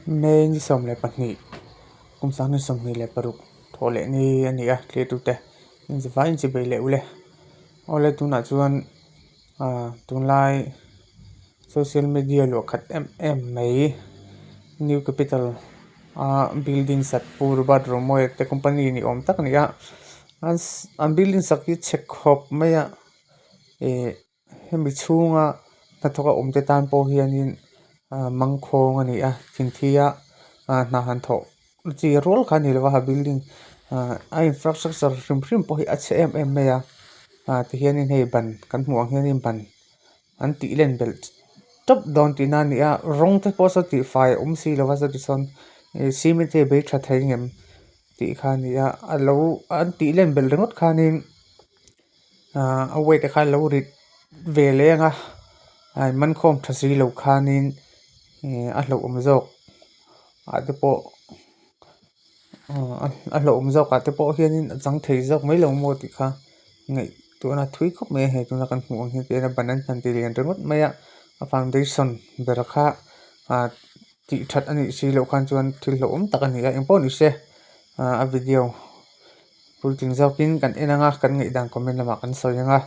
May ni 12 kum 2026 thawh leh ni a ni a thlir tute inzivai inchibei leh ule awle tunah chuan ah tunlai social media luah khat em em mai new capital a building sak pu Robert Romawia te company ni awm tak a ni a an building sak hi chhe khawp mai a ih hemi chhunga hnathawk a awm te tan pawh hianin ah mangkhawng a ni a thinthi a ah hna han thawh chi rual kha a ni lova building ah a infrastructure hrim hrim pawh hi a chhe em em mai a ah tihianin hei ban kan hmuh ang hianin ban an tih len belh tawp dawn tihna a ni a rawng te pawh saw tihfai a awm si lova chuti chuan ih cement hi a bei tha thei ang em tih kha a ni a a lo an tih len belh ringawt khanin. Ahh a weight te kha lo rit ve leh ang a a in man khawm tha si lo khanin ih a hlauhawm zawk ah te pawh ahh a hlauhawm zawk ah te pawh hianin a chang thei zawk mai lo maw tih kha ngaihtuahna thui khawp mai a hei tuna kan hmuh ang hian tihian a ban an han ti lian ringawt mai a a foundation ber kha ah tih that a nih si loh khan chuan thil hlauhawm tak a ni a engpawh ni se ah a video. Puitling zawkin kan en anga kan ngaihdan comment lamah kan sawi anga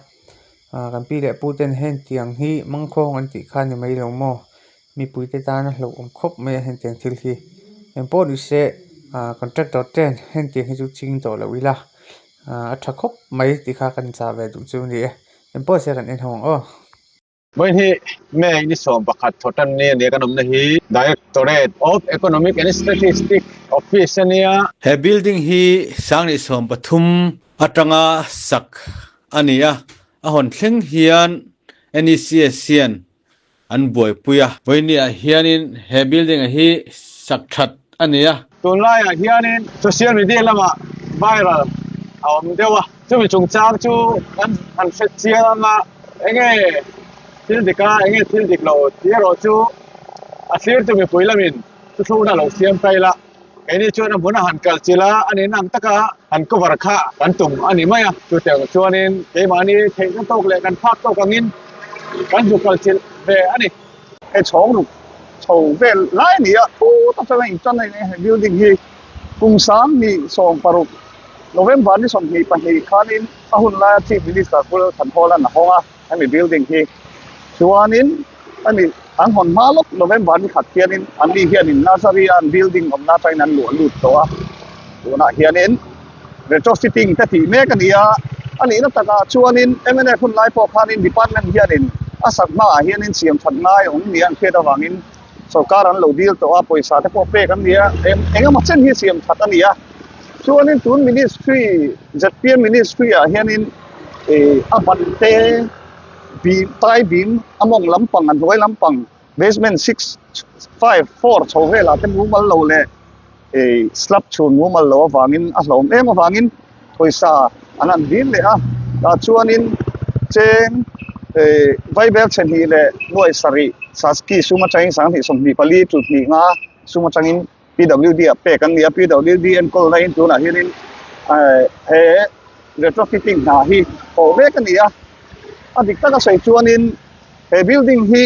ah kan pi leh pu ten heng tiang hi mangkhawng an tih kha a ni mai lo maw mipui te tana hlauhawm khawp mai a heng tiang thil hi engpawh ni se ah contractor ten heng tiang hi chu ching tawh loh ila ah a tha khawp mai tih kha kan chah ve duh chu a ni e engpawh se kan en ho ang aw. Vawiin hi May ni 11 thawhtan ni a nia kan awmna hi Directorate of Economic and Statistic Office a nia. He building hi 1013 atanga sak a ni a, a hawn thleng hian NECS hian an buaipui a. Vawiin ni ah hianin he building hi sak that a ni a. Tunlaiah hianin social media lamah viral a awm deuh a, chumi chungchang chu kan han hre chiang anga. Enge thil dik a, enge thil dik lo tih erawh chu a thlir chu mipui lamin thuthlukna lo siam ta ila, keini chuan a hmun a han kal chilh a, a nihna ang taka han cover kha kan tum a ni mai a. Chutiang chuanin keimahni theihna tawk leh kan phak tawk angin kan zu kal chilh ve a ni. He chhawng ruk chho vel lai a ni a, thu tak chuan a intan a ni a, he building hi kum 2016 November ni 22 khanin a hun laia Chief Minister Pu Lalthanhawla'n a hawng a, hemi building hi chuanin hemi an hawn hma lawk November ni khat hianin an ni hianin nursery a an building awmna atangin an luah lut tawh a, tunah hianin retrofitting te tih mek a ni a, a nihna takah chuanin mnf hun lai pawh khanin department hianin a sak hmaah hianin siam that ngai awm nia an hriat avangin sorkar an lo dil tawh a, pawisa te pawh pek an ni a, eng emaw chen hi siam that a ni a. Chuanin tun ministry zpm ministry ah hianin ih a ban te bim tai bim a mawng lampang a hnuai lampang basement six five four chho velah te mumal lo leh ih slab chhun mumal lo avangin a hlawm em avangin pawisa an han dil leh a tah chuanin cheng ih vaibel chhe hnih leh nuai sarih saski sum atangin 2024 chulhnih nga sum atangin. PWD ah pek an ni a, PWD enkawl laiin tunah hianin he retrofitting hna hi thawh vek a ni a, a dik taka sawi chuanin he building hi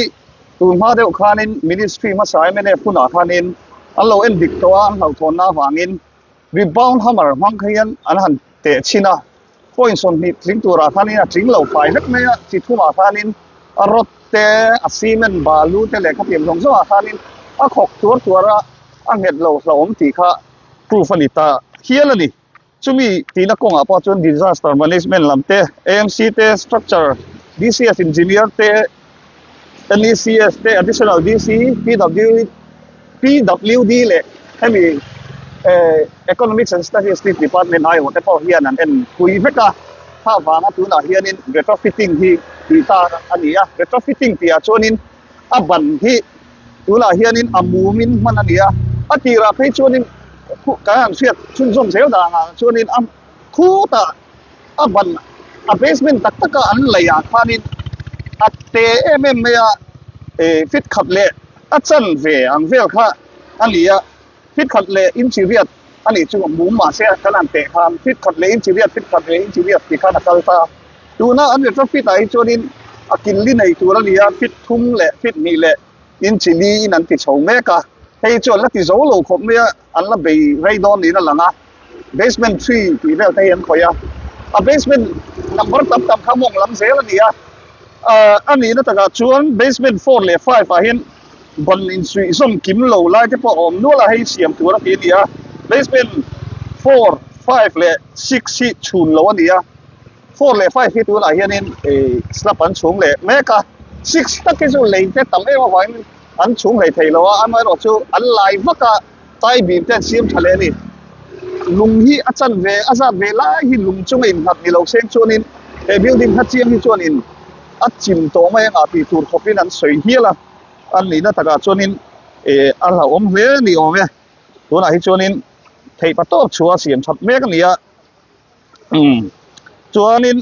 tun hma deuh khanin ministry hmasa mnf hunah khanin an lo en dik tawh a, an hlauhthawnna avangin rebound hammer hmang kha hian an han teh chhin a, point 20 tling turah khanin a tling lo fai vek mai a, chi thumah khanin a rod te a cement balu te leh khatiang zawng zawngah khanin a khawk tuar tuar a, a nghet lo hlauhawm tih kha proof a ni ta hial a ni. Chumi tihna kawngah pawh chuan disaster management lam te, AMC te, structure, DCS engineer te, NECS te, additional DC, PW, PWD leh hemi Economics and Statistics Department aiawh te pawh hian an en pui vek a, kha vanga tunah hianin retrofitting hi tih ta a ni a, retrofitting tihah chuanin a ban hi tunah hianin a mumin hman a ni a, a tirah phei chuanin kan han hriat chhunzawm zel danah chuanin a khutah a ban a basement tak taka an laih ah khanin a te em em mai a eh fit khat leh a chan ve ang vel kha a ni a fit khat leh inchi riat a nih chu mum mahse kan han teh khan fit khat leh inchi riat fit khat leh inchi riat tih khan a kal ta tuna an retrofit ah hi chuanin a killi nei tur a ni a fit thum leh fit hnih leh inchi li in an ti chho mek a. Hei chu an la ti zo lo khawp mai a, an la bei rei dawn niin a lang a. Basement three tih vel te hi an khawih a, a basement number tam tam kha mawng lam zel a ni a. Ahh a nihna takah chuan basement four leh five ah hian ban insuih zawm kim lo lai te pawh a awm nual a, hei siam tur a ti a ni a. Basement four, five leh six hi chhun lo a ni a. Four leh five hi tunah hianin ih slab an chhung leh mek a, six tak hi chu lei te tam em avangin an chhung hlei thei lo a, amaherawh chu an lai vak a, tai bim te an siam tha leh a ni. Lung hi a chan ve, a zat ve lai hi lung chunga innghat ni lo seng chuanin he building kha chiang hi chuanin a chim tawh mai anga tih tur khawpin an sawi hial a, an nihna takah chuanin ih a hlauhawm hle a ni awm e. Tunah hi chuanin theihpa tawp chhuah a siam that mek a ni a. Umm chuanin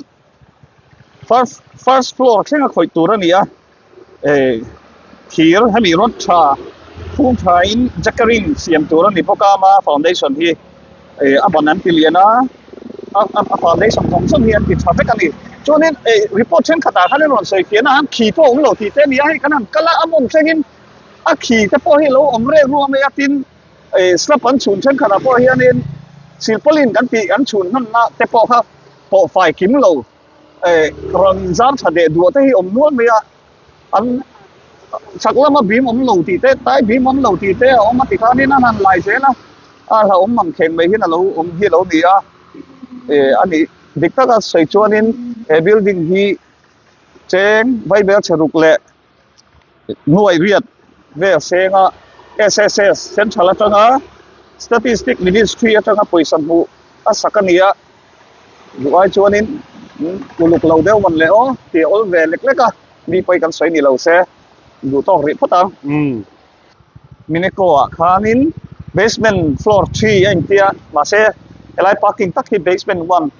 first first floor thleng a khawih tur a ni a eh thir hemi rod tha phung tha in jackerin siam tur a ni bawk a ama foundation hi eh a ban an ti lian a a foundation zawng zawng hi an ti tha vek a ni chuanin eh report thenkhat ah khan an rawn sawi fiah na a khi pawh a awm lo tih te a ni a hei kan han kal a a mawng thlengin a khi te pawh hi a lo awm reng ruam mai a tin eh slab an chhun thenkhat ah pawh hianin silpaulin kan tih an chhun hmanna te pawh kha pawh fai kim lo eh rawn zar tha deh duah te hi awm nual mai a an chak lama bim awm lo tih te tai bim awm lo tih te a awm a tikhanin an han lai zel a a hlauhawm mang thleng mai hian a lo awm hi a lo ni a eh a nih dik taka sawi chuanin he building hi cheng vaibel chhe ruk leh Nuai riat vel senga SSS Central atanga Statistic Ministry atanga pawisa hmuh a sak a ni a, duh ai chuanin uluk lo deuh man leh aw tih a awl ve lek lek a, mi pawi kan sawi ni lo se duh tawk rih phawt ang. Mineko ah khanin basement floor 3 a intia mahse helai parking tak hi basement 1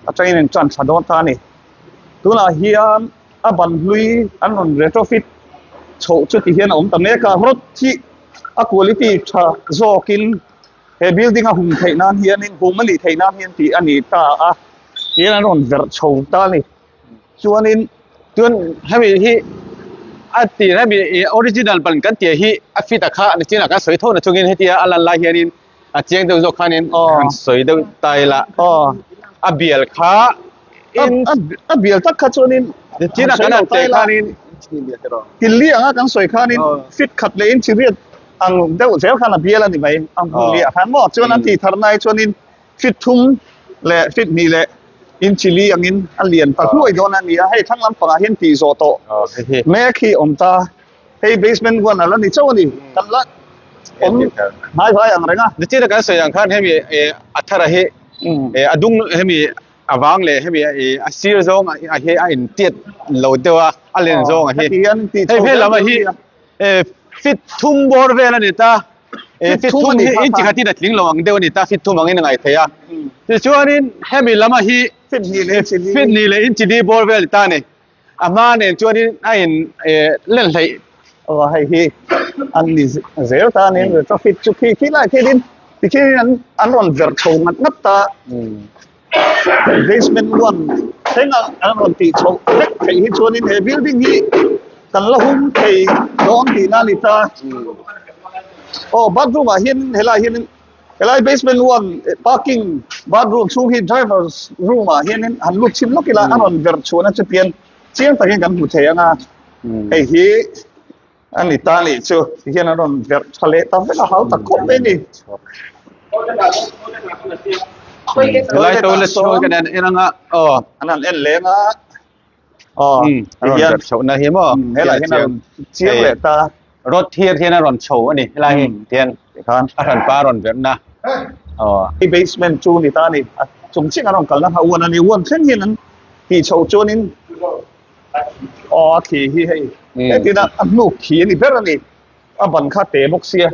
atangin in tan tha dawn ta a ni. Tunah hian a ban hlui an rawn retrofit chhoh chu ti hian a awm ta mek a rod hi a quality tha zawkin he building a hum theih nan hianin hum a nih theih nan hian tih a ni ta a tihian an rawn verh chho ta a ni chuanin chuan hemi hi a tir hemi original ban kan tih hi a fit a kha nichinah kan sawi tho na chungin hetia a lan lai hianin a chiang deuh zawk khanin han sawi deuh ta ila a bial kha in a bial tak kha chuanin nichinah kan han teh khanin Tilli anga kan sawi khanin fit khat leh in chiriat ang deuh zel khan a bial a ni mai ang hmun liah khan maw chuan an tih tharna hi chuanin fit thum leh fit hnih leh in chili angin a lian ta hluai dawn a ni a hei thlang lampangah hian tih zawh tawh mek hi awm ta. Hei basement one a la ni chauh a ni. Kan la awm hnai hnai ang reng a. Nichina kan sawi ang khan hemi a thara hi a dung hemi a vang leh hemi a sir zawng a hi a intiat lo deuh a, a len zawng a hi. Hei he lam a hi fit thum bawr vel a ni ta. Fit thum hi in chi khatin a tling lo ang deuh a ni ta, fit thum angin a ngaih theih a. Tichuanin hemi lam a hi fit hnih leh inchi li bawr vel a ni ta a ni. A hma nen chuanin a in len hleih. Aw hei hi an ni zel ta nin traffic chu khi khi lai khianin tikhianin an an rawn verh chho ngat ngat ta basement one thleng a an rawn tih chhoh vek theih hi chuanin he building hi kan la hum thei dawn tihna a ni ta. Aw bathroom ah hian helai hianin Helai basement one parking bathroom chhung hi driver's room ah hianin han lut chhin lawk ila a rawn verh chhuahna chu pian chiang takin kan hmu thei ang a, hei hi a ni ta nih chu ti hian an rawn verh tha leh ta vek a hau tak khawp mai a ni. Helai toilet chhung kan en ang a aw an han en leng a aw ti hian verh chhohna hi maw helai hian a rawn chiang leh ta. Rod thir hian a rawn chho a ni helai hi tihian a hran pa a rawn verh na aw. Hi basement chu ni ta a ni a chung chiah a rawn kalna kha uan a ni uan thleng hian an tih chhoh chuanin aw a khi hi hei hetin a a hnuk khi a ni ber a ni a ban kha te bawk sia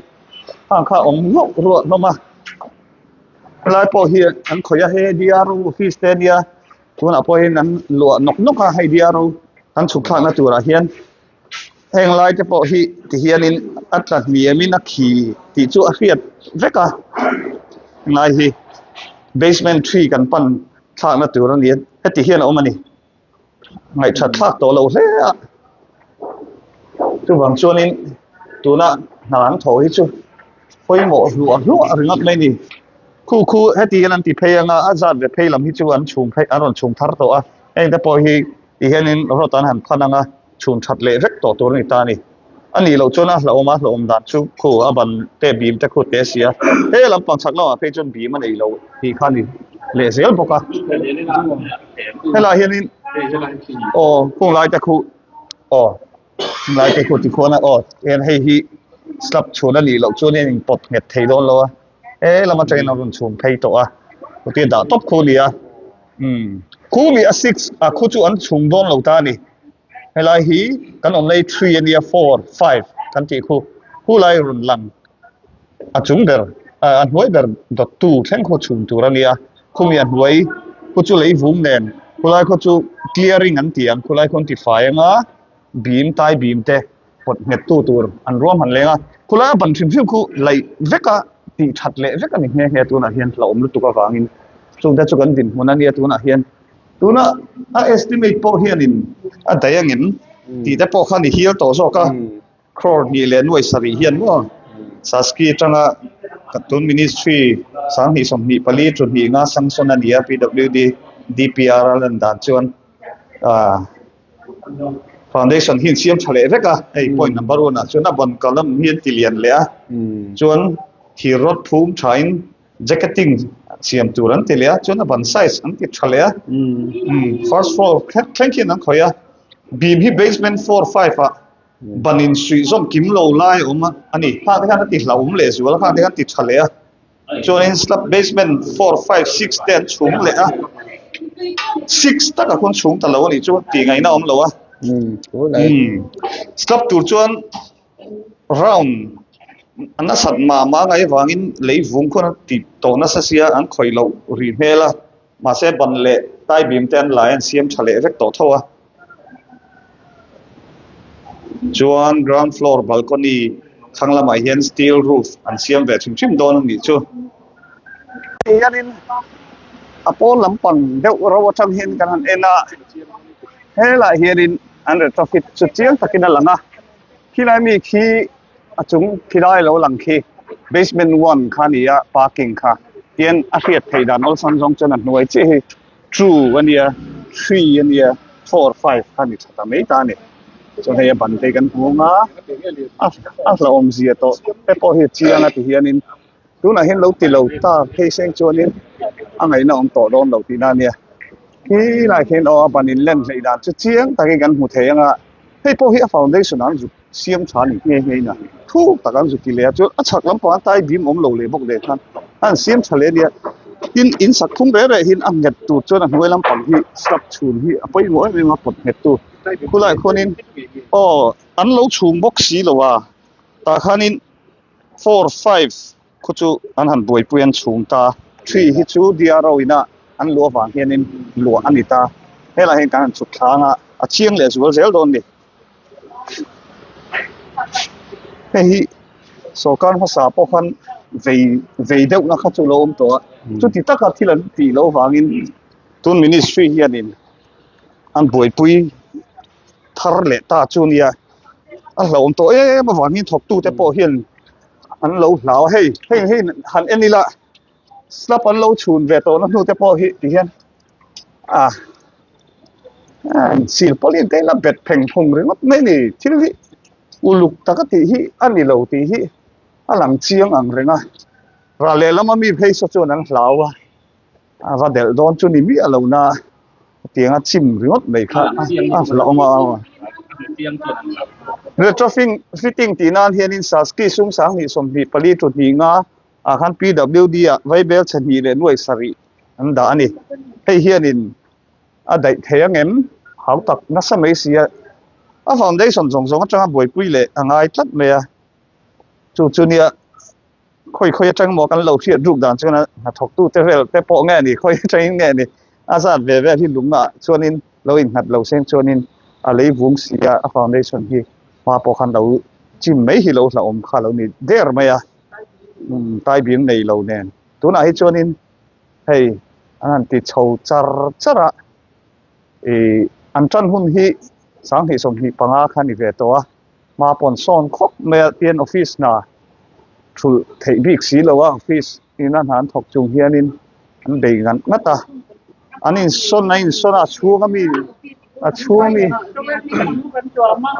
hang kha a awm hlauh ruah hlawm a helai pawh hi an khawih a hei DRO office te ania tunah pawh hian an luah nawk nawk a hei DRO kan chhuk thlakna turah hian. Heng lai te pawh hi ti hianin a tla hniamin a khi tih chu a hriat vek a ngai hi basement three kan pan thlakna tur a ni a heti hian a awm a ni ngaihthat thlak tawh lo hle a chuvang chuanin tuna hna an thaw hi chu. Pawimawh hluah hluah ringawt mai ni. Khu khu heti hian an ti phei anga a zat ve phei lam hi chu an chhung phei an rawn chhung thar tawh a, heng te pawh hi ti hianin rod an han phan anga chhun that leh vek tawh tur a ni ta a ni. A nih loh chuan a hlauhawm a hlauhawm dan chu khu a ban te bim te khu te a si a, he lampang chhak lamah phei chuan bim a nei lo tih kha a ni leh zel bawk a. Helaiah hianin aw khung lai te khu aw. Lai te khu tikhuan a aw hian hei hi slab chhun a nih loh chuan in pawt nghet thei dawn lo a he lam atangin a rawn chhun phei tawh a chutia dah tawp khu a ni a umm khu mi a six a khu chu an chhung dawn lo ta a ni helai hi kan awm lai three a nia four five kan tih khu khu lai rawn lang a chung ber ah a hnuai ber dawt tu thleng khaw chhun tur a nia khumi a hnuai khu chu lei vung nen khulai khaw chu clearing an ti ang khulai khaw an ti fai anga bim tai bim te pawt nghet tu tur an ruam han leng a khulai a ban hrim hrim khu laih vek a tih that leh vek a ni nghe nghe tunah hian hlauhawm lutuk avangin chungte chu kan dinhmun a nia tunah hian tuna a estimate pawh hianin a daih angem tih te pawh kha a ni hial tawh zawk a. Crore hnih leh nuai sarih hian maw Saski atanga tun Ministry 2024 chu hnih nga sanction a ni a PWD DPR a lan dan chuan ah foundation hi an siam tha leh vek a hei point number one ah chuan a ban column hi an ti lian leh a chuan thir rod phum tha in jacketing siam tur an ti leh a chuan a ban size an ti tha leh a first floor thleng khian an khawih a beam hi basement four five ah Ban in suih zawm kim lo lai a awm a ni. Khang te khan a ti hlauhawm leh zual a, khang te khan ti tha leh a. Chuanin slab basement four, five, six te an chhung leh a. Six takah khawn chhung ta lo a nih chu tih ngaihna a awm lo a. Slab tur chuan round a nasat mah mah ngai avangin lei vung khawn a ti tawh nasa sia an khawih loh rih hmel a. Mahse ban leh tai bim te an lai an siam tha leh vek tawh tho a. Chuan ground floor balcony thlang lamah hian steel roof an siam ve hrim hrim dawn a nih chu. Ti hianin a pawn lampang deuh ro atang hian kan han en a, helaiah hianin an retrofit chu chiang takin a lang a, khilai mi khi a chung khilai lo lang khi basement one kha a ni a parking kha tian a hriat theih dan awlsam zawng chuan a hnuai chiah hi two a nia three a nia four five kha a ni tha ta mai ta a ni chuan hei a ban te kan hmu ang a a a hlauhawm zia tawh te pawh hi a chiang a ti hianin tunah hian lo ti lo ta phei seng chuanin a ngaihna awm tawh dawn lo tihna a nia khilaiah khian aw a ban in len hleih dan chu chiang takin kan hmu thei ang a hei pawh hi a foundation ah an zuk siam tha a ni nghe nghe in a thuk tak an zuk ti leh a chuan a chhak lampangah tai bim awm lo leh bawk leh khan a han siam tha leh a nia tin in sak thum reh reh hian a nghet tur chuan a hnuai lampang hi slab chhun hi a pawimawh em em a pawt nghet tu khulaiah khuanin aw an lo chhung bawk si lo a tah khanin four five khu chu an han buaipui an chhung ta three hi chu DRO ina an luah avang hianin luah a ni ta helaiah hian kan han chhuk thlang a a chiang leh zual zel dawn a ni hei hi sawrkar hmasa pawh khan vei vei deuh na kha chu lo awm tawh a chuti taka thil an tih loh avangin tun ministry hianin an buaipui thar leh ta chu nia a hlauhawm tawh em avangin thawktute pawh hian an lo hlau a hei hei hei han en ila slab an lo chhun ve tawh na hnu te pawh hi ti hian ah silpauline te ila bet pheng phung ringawt mai a ni thil hi uluk taka tih hi a ni lo tih hi a lang chiang ang reng a ral lehlam ami phei saw chuan an hlau a. A va delh dawn chu ni miah lo na tiang a chim ringawt mai kha a hlauhawm a retrofitting fitting tih nan hianin Saski sum 2024 chu hnih nga ah khan PWD ah vaibel chhe hnih leh nuai sarih an dah a ni hei hianin a daih thei angem hau tak nasa mai si a a foundation zawng zawng atanga buaipui leh a ngai tlat mai a chu chu nia. Khawi khawi atang maw kan lo hriat ruk dan chuan a hnathawk tu te vel te pawh nge ni khawi atangin nge ni a zat ve vel hi lung ah chuanin lo innghat lo seng chuanin a lei vung si a a foundation hi hma pawh khan lo chim mai hi lo hlauhawm kha lo ni der mai a umm tai bim nei lo nen tunah hi chuanin hei an han ti chho char char a ih an tan hun hi 2025 kha a ni ve tawh a. Hma pawn sawn khawp mai a tian office hna thulh theih bik si lo a office ina hna an thawk chung hianin an bei ngat ngat a an insawn a insawn a a chhung ami a chhung ami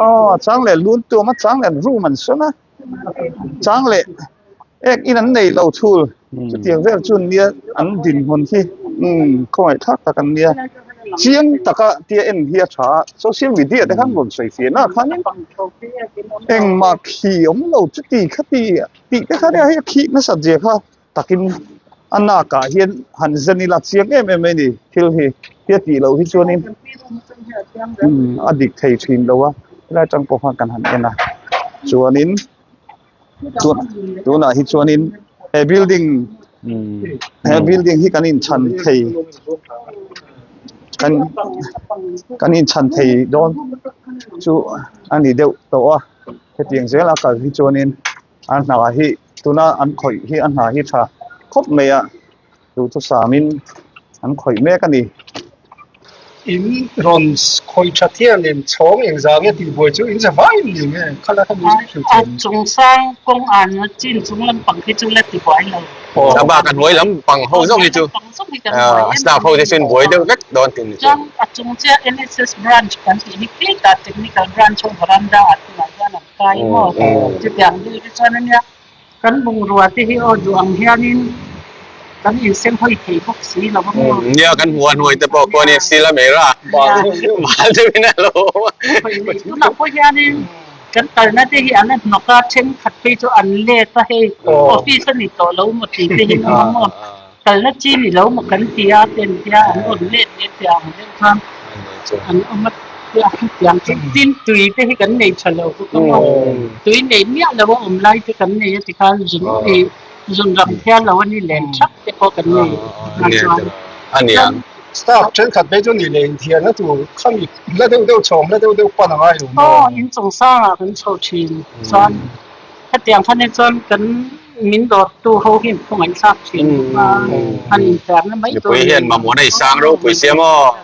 aw a chang leh lun tuam a chang leh an room an sawn a chang leh ek in an nei lo thul chutiang vel chu an nia an dinhmun hi umm khawngaih thlak tak an nia chiang taka tia en hi a tha a social media te khan rawn sawi fiah na khanin engmah khi awm lo chuti khati tih te kha nia hei a khih nasat zia kha takin a nak ah hian han zen ila chiang em em mai a ni thil hi hi a tih loh hi chuanin umm a dik thei thin lo a helai atang pawh khan kan han en a chuanin chuan tunah hi chuanin he building he building hi kan inchhan thei kan kan inchhan thei dawn chu a ni deuh tawh a hetiang zela kal hi chuanin. A hna hi tuna an khawih hi a hna hi tha khawp mai a duhthusam in an khawih mek a ni. In rawn khawih tha thianin chhawng engzah nge tih buai chu in za vai in ni nge kha la kha mi hrilh A chungchang kawng an chin chung lampang khi chu la ti buai lo. A bak a hnuai lampang ho zawk hi chu staff ho te chu in buai deuh vek dawn tih ni chu. Chuan a chung chiah NSS branch kan tih hi khi tah technical branch ho veranda ah tunah hian an Kai maw? Chutiang deuh te chuan ania kan bungrua te hi aw duh ang hianin kan insem hawi thei bawk si lo a maw? Nia kan hmuh a hnuai te pawh khuan in steel a mai ra bal deuhin a lo awm a. Tunah pawh hianin kan kalna te hi an la hnawk a, thenkhat phei chu an let a hei office a ni tawh lo maw tih te hi an awm a maw? Kalna chi ni lo maw kan ti a ten tia an rawn let leh teh ang deuh khan an awm a tia tiang chu tin tui te hi kan nei tha lo bawk a maw tui nei miah lo a awm lai te kan nei a ti khan zun ih zun ram thial lo a ni len thap te pawh kan nei a chuan aniang Staff thenkhat phei chu ni leh inthiarna tur khami la deuh deuh chhawm la deuh deuh pan a ngai lo maw? Aw inchung sangah kan chho thin chuan Hetiang khan hi chuan kan min dawrtu ho hi an khawngaihthlak thin bawk a, an inthiarna mai tur Mipui hian mamawh na i sang ropui sia maw?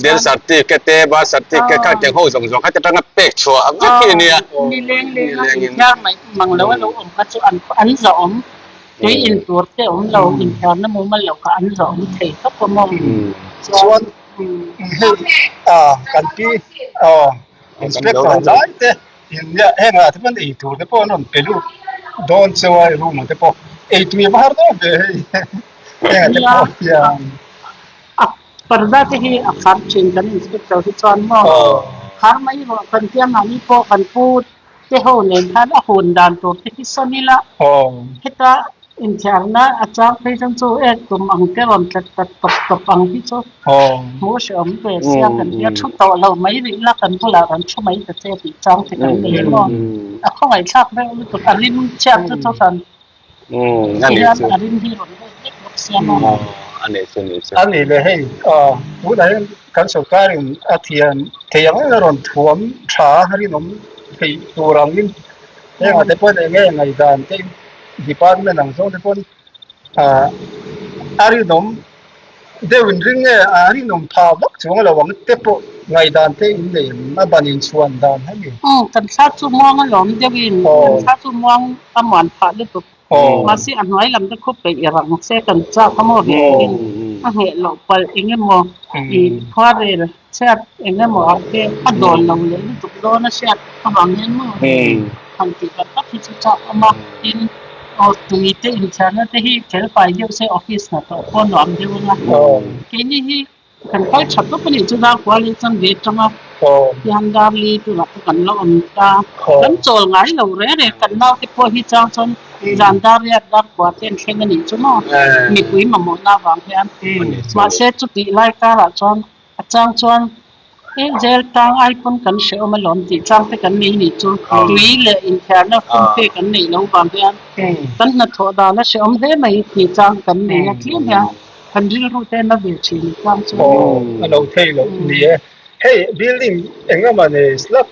Death certificate te, birth certificate kha tiang ho zawng zawng kha te tanga pek chhuah vek hi a nia. Ni leng leng a inthiar mai mang lo a lo awm kha chu an an zawhawm, tui in tur te awm lo, inthiarna mumal loh kha an zawhawm thei tawp a maw? Chuan hei kan pi inspector lai te Nia hengah te pawn ei tur te pawh an rawn pe lut dawn cheu a room ah te pawh ei tui a va har dawn ve hei hengah te pawh hian. A parda te hi a khar thin kan inspector hi chuan maw khar mai rawh kan tia mahni pawh kan pu te ho nen khan a hun dan tur te hi sawn ila heta Inthiarna a chang phei chuan chu ek tum ang te rawn tlat tlat tawp tawp ang hi chu hmuh hrehawm ve sia kan tia thu tawh lo mai rih la kan bulah rawn thu mai ta che tih chang te kan nei emaw a khawngaihthlak deuh lutuk a rim chhiat chu chu hran hian a rim hi rawn let vek bawk sia maw. A nih leh hei tunah hian kan sorkarin a thiam thei ang eng a rawn thuam tha a rinawm theih tur angin hengah te pawh eng nge ngaihdan te Department ang zawng te pawn ah a rinawm deuh in ring nge a rinawm tha vak chuang lo ang te pawh ngaihdan te in nei em a ban inchhuan dan a ni. Aw kan thla chu muang alawm deuh in kan thla chu muang a muan phah lutuk mahse a hnuai lam te khup peih i rang se kan chak a maw ve in a ngheh loh palh eng emaw i khuarel chhiat eng emaw ah te a dawn lo leh lutuk dawn a hriat avang hian maw han tih tak tak hi chu chak awm a tin aw tui te inthiarna te hi fel fai deuh se office hna tawh pawh nuam deuh anga keini hi kan kal tha tawp a nih chu Darkual hi chuan ve tang a hian Darli tunah pawh kan la awm ta kan chawl ngai lo reng reng kan naute pawh hi chang chuan zan dar riat Darkual te an thleng a nih chu maw mipui mamawhna avang hian mahse chutih lai karah chuan A chang chuan eng zel tang ai pawn kan hrehawm alawm tih chang te kan nei nih chu tui leh inthiarna fum fe kan neih loh vang hian kan hnathawh dan a hrehawm hle mai tih chang kan nei a tlem hian kan rilru te na ve thin a chang chu. Aw a lo thei loh ni e. Hei building eng emaw nei slab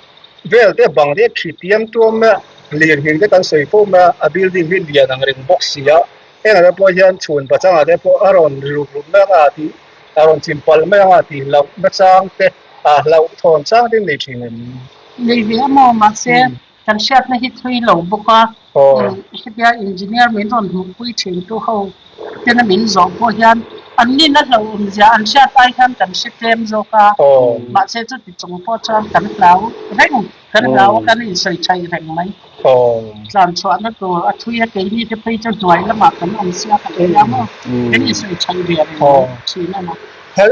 vel te bang te thi piam tuam a lirnghing te kan sawi fo mai a, a building hi lian ang reng bawk si a hengah te pawh hian chhun pachangah te pawh a rawn ri rup rup mai anga tih a rawn chim palh mai anga tih hlauh na chang te a hlauh thawn chang te nei thin em? Nei ve a maw mahse Kan hriatna hi thui lo bawk a, hetia engineer min rawn hmuhpui thintu ho tena min zawh pawh hian an nihna hlauhawmzia an hriat ai hian kan hre tlem zawk a, mahse chuti chung pawh chuan kan hlau reng, kan hlau a kan insawi thaih reng mai. Tlan chhuahna tur a thui a, keini te phei chu hnuai lamah kan awm sia kan tia maw, kan insawi thaih ve reng mai thin a ni.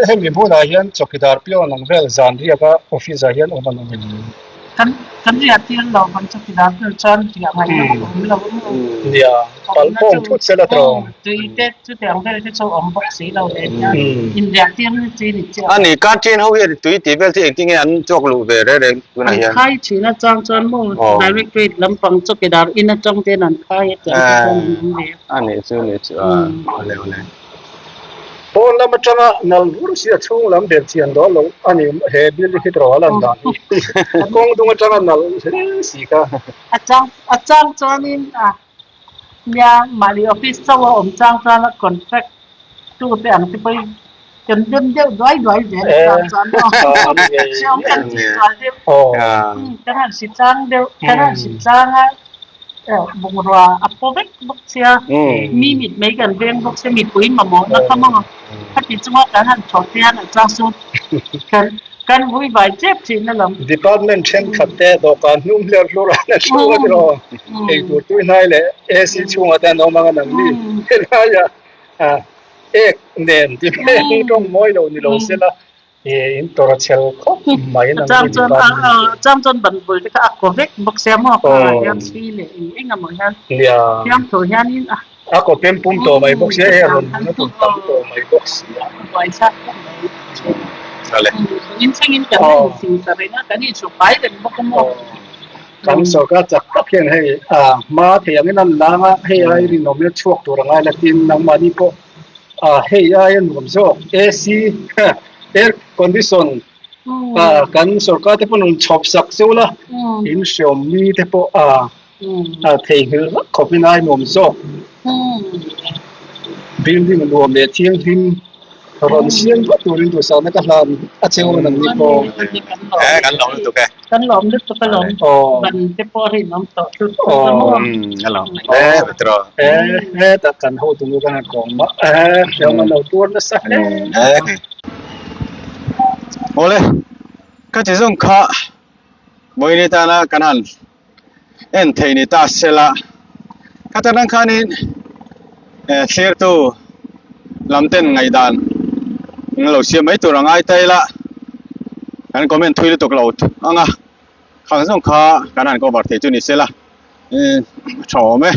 Hemi hmunah hian chawkidar pion ang vel zan riaka office ah hian awm an awm em? Kan kan riah tir lo kan chu tidar tur chuan riah ngaihna a awm lo a maw? Nia, pal pawng thut sela tawh. Tui te chutiang vel te chu awm bawk si lo nen hian inriah tir ni chi ni chiah. A ni, canteen ho hian tui tih vel chu engtin nge an chawk luh ve reng reng tunah hian? An khai thin atang chuan maw directorate lampang chawkidar in atang ten an khai a tiang te chuan an awm ve a. A nih chu nih chu a, awle awle. Pawn lam atanga nal vur si a chhung lam bel chian dawn lo a ni he building hi tawh a lan dan hi kawng dung atanga nal hle si kha. A chang a chang chuanin a nia mahni office chauh a awm chang chuan a contract tu te ang te pawhin kan dem deuh duai duai zel a chang chuan maw hreawm kan tih zual deuh kan han hri chang deuh kan han hri chang a. Bungrua a paw vek bawk sia, mi mit mai kan veng bawk sia, mipui mamawhna kha maw khati chunga kan han thawh te hian a chang chu kan kan vui vai tep thin alawm. Department thenkhat te dawhkan hnung hler hlur an a chhung a tiraw, eitur tui hnai leh AC chhungah te an awm ang a nang ni helaiah ek nen ti mai ang tawng mawi lo ni lo sela. E in tawrh a chhel khawp mai nang ni department. Chang chuan ban bul te kha a kaw vek bawk sia maw kha hian thli leh eng eng emaw hian thiam tho hian in a a kaw pem pum tawh mai bawk sia e a rawn na tur tam tawh mai bawk sia. Buai chak khawp mai in thlengin kan la insing ta reng a kan inhru fai reng bawk a maw. Kan sorkar chak tak hian hei a hma thei angin an lang a hei ai rinawm ila chhuak tur a ngai la tin nangmahni pawh Ah hei ai a nuam zawk AC air condition ah kan sorkar te pawh rawn chhawp sak zeuh la in hreawm mi te pawh ah ah theihnghilh vak khawp in ai nuam zawk building nuam leh thianghlim rawn siam vat turin duhsakna ka hlan a cheu an ni pawh. Eh kan lawm lutuk e. Kan lawm lutuk a lawm. Ban te pawh rinawm tawh hlut hlut a maw. A lawm hle mai tiraw. Eh hetah kan hotu nu kan han kawm a eh hriam an lo tuar nasa hle. Awle ka ti zawng kha vawiin tana kan han en thei ni ta sela khata tang khanin eh thlirtu lam ten ngaihdan an lo siam mai tur a ngai ta ila kan comment thui lutuk lo ang a khang zawng kha kan han cover thei chu ni sela eh tha awm e.